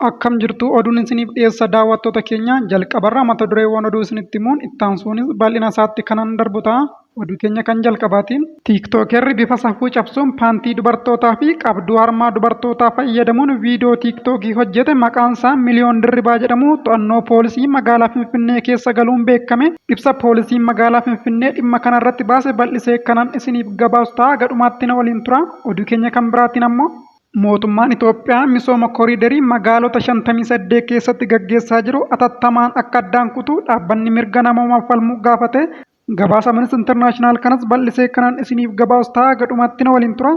Akkam jirtu oduun isiniif dhiyeessa daawwattoota keenya jalqabarra mata dureewwan oduu isinitti himuun ittaansuunis bal'ina isaatti kanan darbu ta'a. Oduu keenya kan jalqabaatiin. Tiiktookerri bifa safuu cabsuun paantii dubartootaa fi qabduu harmaa dubartootaa fayyadamuun viidiyoo tiiktookii hojjete maqaan isaa Miliyoon Dirribaa jedhamu to'annoo poolisii magaalaa Finfinnee keessa galuun beekame. Ibsa poolisiin magaalaa Finfinnee dhimma kanarratti baase bal'isee kanan isiniif gabaasu ta'a gadhumaatti na waliin tura. Oduu keenya kan biraatiin ammoo. Mootummaan Itoophiyaa misooma koriidarii magaalota 58 keessatti gaggeessaa jiru atattamaan akka addaan kutu dhaabbanni mirga namoomaaf falmu gaafate. Gabaasa Amnesty International kanas bal'isee kanan isiniif gabaasu ta'a gadhumatti na waliin tura.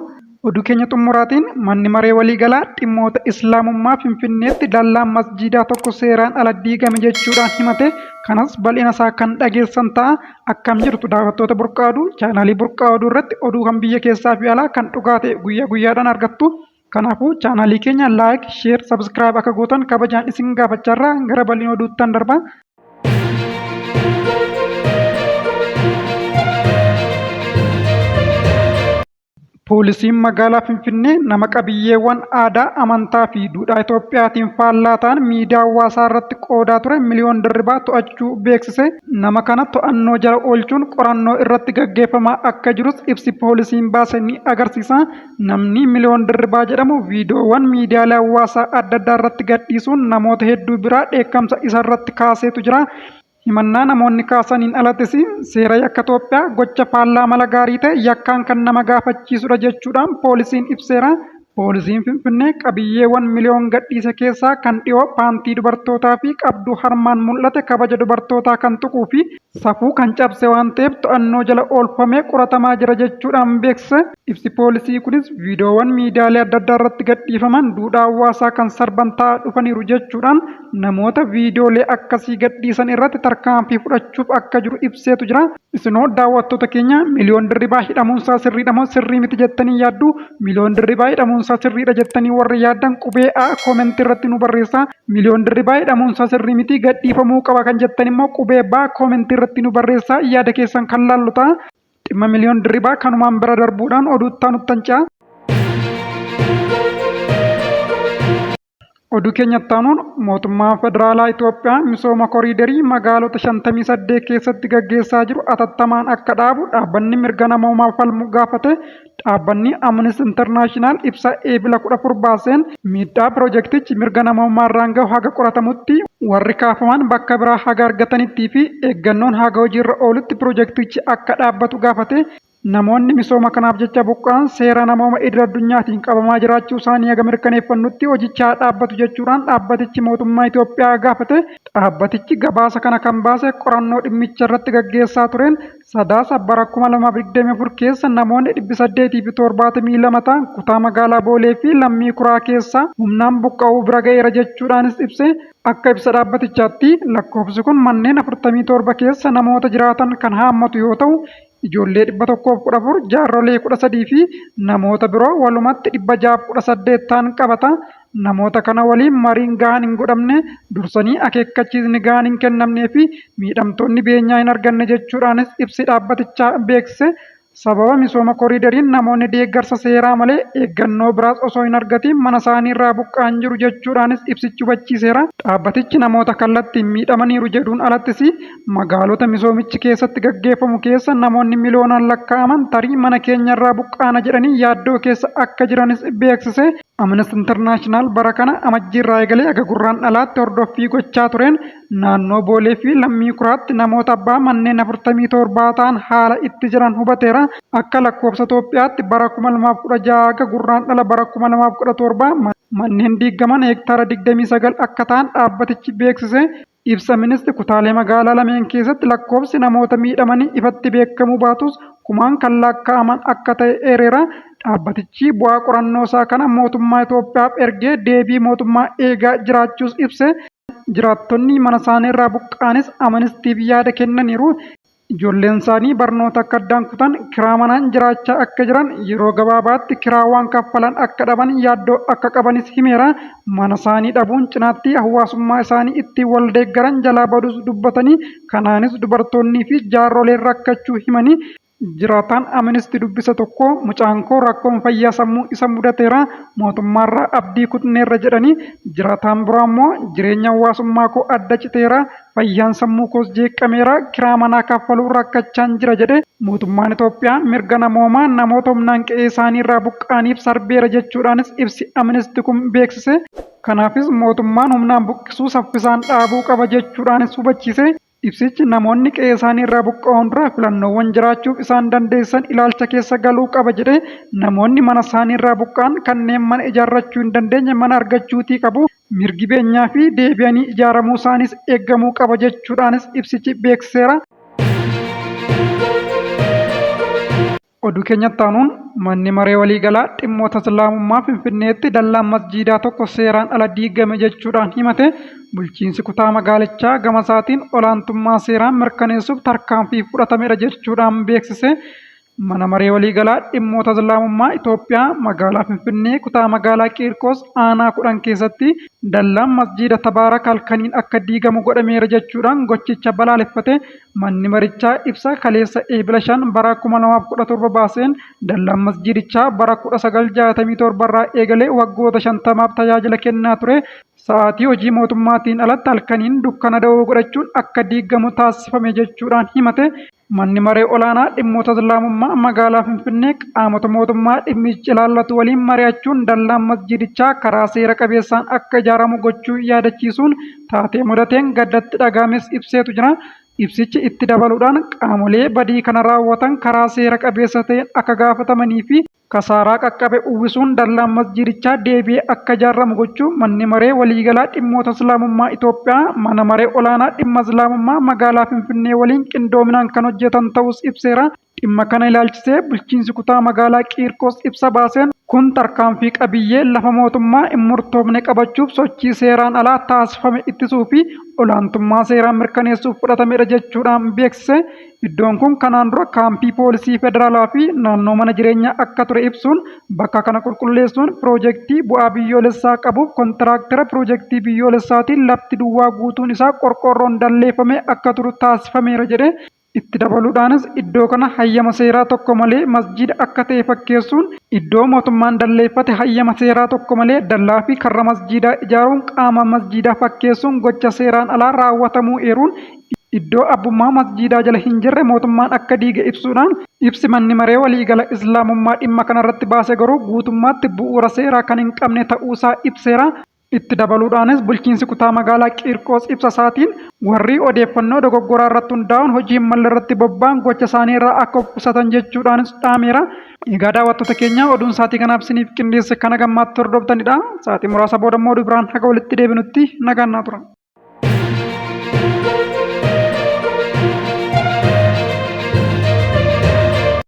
Oduu keenya xumuraatiin manni maree waliigalaa dhimmoota Islaamummaa Finfinneetti dallaan masjiidaa tokko seeraan ala diigame jechuudhaan himate. Kanas bal'ina isaa kan dhageessan ta'a. Akkam jirtu daawwattoota Burqaa Oduu, chaanaalii Burqaa Oduu irratti oduu kan biyya keessaa fi alaa kan dhugaa ta'e guyyaa guyyaadhaan argattu. Kanaafuu chaanaalii keenya like, share, subscribe akka gootan kabajaan isin gaafachaarraa gara bal'ina oduuttan darba. Poolisiin magaalaa Finfinnee nama qabiyyeewwan aadaa, amantaa fi duudhaa Itoophiyaatiin faallaa ta'an miidiyaa hawaasaa irratti qoodaa ture Miliyoon Dirribaa to'achuu beeksise. Nama kana to'annoo jala oolchuun qorannoo irratti gaggeeffamaa akka jirus ibsi poolisiin baase ni agarsiisa. Namni Miliyoon Dirribaa jedhamu viidiyoowwan miidiyaalee hawaasaa adda addaa irratti gadhiisuun namoota hedduu biraa dheekkamsa isarratti kaaseetu jira. Himannaa namoonni kaasaniin alattis seera yakka Itoophiyaa gocha faallaa amala gaarii ta'e yakkaan kan nama gaafachiisudha jechuudhaan poolisiin ibseera. Poolisiin Finfinnee qabiyyeewwan Miliyoon gadhiise keessaa kan dhiyoo paantii dubartootaa fi qabduu harmaan mul'ate kabaja dubartootaa kan tuquu fi safuu kan cabse waan ta'eef to'annoo jala oolfamee qoratamaa jira jechuudhaan beeksise. Ibsi poolisii kunis viidiyoowwan miidiyaalee adda addaa irratti gadhiifaman duudhaa hawaasaa kan sarban ta'aa dhufaniiru jechuudhaan namoota viidiyoolee akkasii gadhiisan irratti tarkaanfii fudhachuuf akka jiru ibseetu jira. Isinoo daawwattoota keenya Miliyoon Dirribaa hidhamuunsaa sirriidha moo sirrii miti jettanii yaaddu? Miliyoon Dirribaa hidhamuunsaa sirriidha jettanii warri yaaddan qubee A koomentii irratti nu barreessaa. Miliyoon Dirribaa hidhamuunsaa sirrii miti gadhiifamuu qaba kan jettan immoo qubee B koomentii irratti nu barreessaa yaada keessan kan laallu ta'a. Dhimma Miliyoon Dirribaa kanumaan bira darbuudhaan oduu itti aanuttan ce'a. Oduu keenya itti aanuun mootummaan federaalaa Itoophiyaa misooma koriidarii magaalota 58 keessatti gaggeessaa jiru atattamaan akka dhaabu dhaabbanni mirga namoomaa falmu gaafate. Dhaabbanni Amnesty International ibsa Eebila 14 baaseen miidhaa pirojektichi mirga namoomaa irraan gahu haga qoratamutti, warri kaafaman bakka biraa haga argatanittii fi eeggannoon haga hojiirra oolutti pirojektichi akka dhaabbatu gaafate. Namoonni misooma kanaaf jecha buqqa'an seera namooma idil addunyaatiin qabamaa jiraachuu isaanii haga mirkaneeffannutti hojichi haa dhaabbatu jechuudhaan dhaabbatichi mootummaa Itoophiyaa gaafate. Dhaabbatichi gabaasa kana kan baase qorannoo dhimmicha irratti gaggeessaa tureen Sadaasa bara 2024 keessa namoonni 872 ta'an kutaa magaalaa Boolee fi Lammii Kuraa keessaa humnaan buqqa'uu bira ga'eera jechuudhaanis ibse. Akka ibsa dhaabbatichaatti lakkoofsi kun manneen 47 keessa namoota jiraatan kan haammatu yoo ta'u, ijoollee 114, jaarrolee 13 fi namoota biroo walumatti 618 ta'an qabata. Namoota kana waliin mariin gahaan hin godhamne, dursanii akeekkachiisni gahaan hin kennamnee fi miidhamtoonni beenyaa hin arganne jechuudhaanis ibsi dhaabbatichaa beeksise. Sababa misooma koriidariin namoonni deeggarsa seeraa malee eeggannoo biraas osoo hin argatiin manasaaniirraa buqqa'an jiru jechuudhaanis ibsichi hubachiiseera. Dhaabbatichi namoota kallattiin miidhamaniiru jedhuun alattis magaalota misoomichi keessatti gaggeeffamu keessa namoonni miliyoonaan lakkaa'aman tarii mana keenyarraa buqqaana jedhanii yaaddoo keessa akka jiranis beeksise. Amnesty International bara kana Amajjiirraa eegalee haga Gurraandhalaatti hordoffii gochaa tureen naannoo Boolee fi Lammii Kuraatti namoota abbaa manneen 47 ta'an haala itti jiran hubateera. Akka lakkoofsa Itoophiyaatti bara 2016 haga Gurraandhala bara 2017 manneen diiggaman heektaara 29 akka ta'an dhaabbatichi beeksise. Ibsa Amnesty kutaalee magaalaa lameen keessatti lakkoofsi namoota miidhamanii ifatti beekamuu baatus kumaan kan lakkaa'aman akka ta'e eereera. Dhaabbatichi bu'aa qorannoosaa kana mootummaa Itoophiyaaf ergee deebii mootummaa eegaa jiraachuus ibse. Jiraattonni manasaaniirraa buqqa'anis Amanistiif yaada kennaniiru. Ijoolleensaanii barnoota akka addaan kutan, kiraa manaan jiraachaa akka jiran, yeroo gabaabaatti kiraa waan kaffalan akka dhaban yaaddoo akka qabanis himeera. Manasaanii dhabuun cinaatti hawaasummaa isaanii ittiin wal deeggaran jalaa baduus dubbatanii, kanaanis dubartoonniifi jaarroleen rakkachuu himanii. Jiraataan Aministi dubbise tokko mucaan koo rakkoon fayyaa sammuu isa mudateera, mootummaarraa abdii kutneerra jedhanii, jiraataan biraa immoo jireenya hawaasummaa koo adda citeera, fayyaan sammuu koos jeeqameera, kiraa manaa kaffaluu rakkachaan jira jedhe. Mootummaan Itoophiyaa mirga namoomaa namoota humnaan qe'ee isaaniirraa buqqa'aniif sarbeera jechuudhaanis ibsi Aministi kun beeksise. Kanaafis mootummaan humnaan buqqisuu saffisaan dhaabuu qaba jechuudhaanis hubachiise. Ibsichi namoonni qe'ee isaanii irraa buqqa'uun dura filannoowwan jiraachuuf isaan dandeessisan ilaalcha keessa galuu qaba jedhe. Namoonni mana isaanii irraa buqqa'an kanneen mana ijaarrachuu hin dandeenye mana argachuutii qabu. Mirgi beenyaa fi deebi'anii ijaaramuu isaaniis eegamuu qaba jechuudhaanis ibsichi beeksiseera. Oduu keenyatti aanuun manni maree waliigalaa dhimmoota Islaamummaa Finfinneetti dallaan masjiidaa tokko seeraan ala diigame jechuudhaan himate. Bulchiinsi kutaa magaalichaa gama isaatiin olaantummaa seeraa mirkaneessuuf tarkaanfii fudhatamedha jechuudhaan beeksise. Mana maree waliigalaa dhimmoota Islaamummaa Itoophiyaa magaalaa Finfinnee kutaa magaalaa Qiirqoos aanaa 10 keessatti dallaan masjiida Tabaarak halkaniin akka diigamu godhameera jechuudhaan gochicha balaaleffate. Manni marichaa ibsa kaleessa Eebila 5 bara 2017 baaseen dallaan masjiidichaa bara 1967 irraa eegalee waggoota 50f tajaajila kennaa ture sa'aatii hojii mootummaatiin alatti halkaniin dukkana da'oo godhachuun akka diigamu taasifame jechuudhaan himate. Manni Maree Olaanaa Dhimmoota Islaamummaa Magaalaa Finfinnee qaamota mootummaa dhimmichi ilaallatu waliin mari'achuun dallaan masjiidichaa karaa seera qabeessaan akka ijaaramu gochuu yaadachiisuun taatee mudateen gaddatti dhaga'ames ibseetu jira. Ibsichi itti dabaluudhaan qaamolee badii kana raawwatan karaa seera qabeessa ta'een akka gaafatamanii fi kasaaraa qaqqabe uwwisuun dallaan masjiidichaa deebi'ee akka ijaaramu gochuu Manni Maree Waliigalaa Dhimmoota Islaamummaa Itoophiyaa Mana Maree Olaanaa Dhimma Islaamummaa Magaalaa Finfinnee waliin qindoominaan kan hojjetan ta'uus ibseera. Dhimma kana ilaalchisee bulchiinsi kutaa magaalaa Qiirqoos ibsa baaseen, kun tarkaanfii qabiyyee lafa mootummaa hin murtoofne qabachuuf sochii seeraan alaa taasifame ittisuu fi olaantummaa seeraa mirkaneessuuf fudhatamedha jechuudhaan beeksise. Iddoon kun kanaan dura kaampii poolisii federaalaa fi naannoo mana jireenyaa akka ture ibsuun, bakka kana qulqulleessuun piroojektii bu'aa biyyoolessaa qabuuf kontiraaktera piroojektii biyyoolessaatiin lafti duwwaa guutuun isaa qorqoorroon dalleeffamee akka turu taasifameera jedhe. Itti dabaluudhaanis iddoo kana hayyama seeraa tokko malee masjiida akka ta'e fakkeessuun iddoo mootummaan dalleeffate hayyama seeraa tokko malee dallaa fi karra masjiidaa ijaaruun qaama masjiidaa fakkeessuun gocha seeraan alaa raawwatamuu eeruun iddoo abbummaa masjiidaa jala hin jirre mootummaan akka diige ibsuudhaan ibsi manni maree waliigala Islaamummaa dhimma kanarratti baase garuu guutummaatti bu'uura seeraa kan hin qabne ta'uusaa ibseera. Itti dabaluudhaanis bulchiinsi kutaa magaalaa Qiirqoos ibsa isaatiin warrii odeeffannoo dogoggoraa irratti hundaa'uun hojii hin malle irratti bobba'an gocha isaanii irraa akka of qusatan jechuudhaanis dhaameera. Egaa daawwattoota keenya oduun sa'aatii kanaaf isiniif qindeesse kana gammaatti hordoftanidha. Sa'aatii muraasa booda immoo oduu biraan haga walitti deebinutti nagaan naa tura.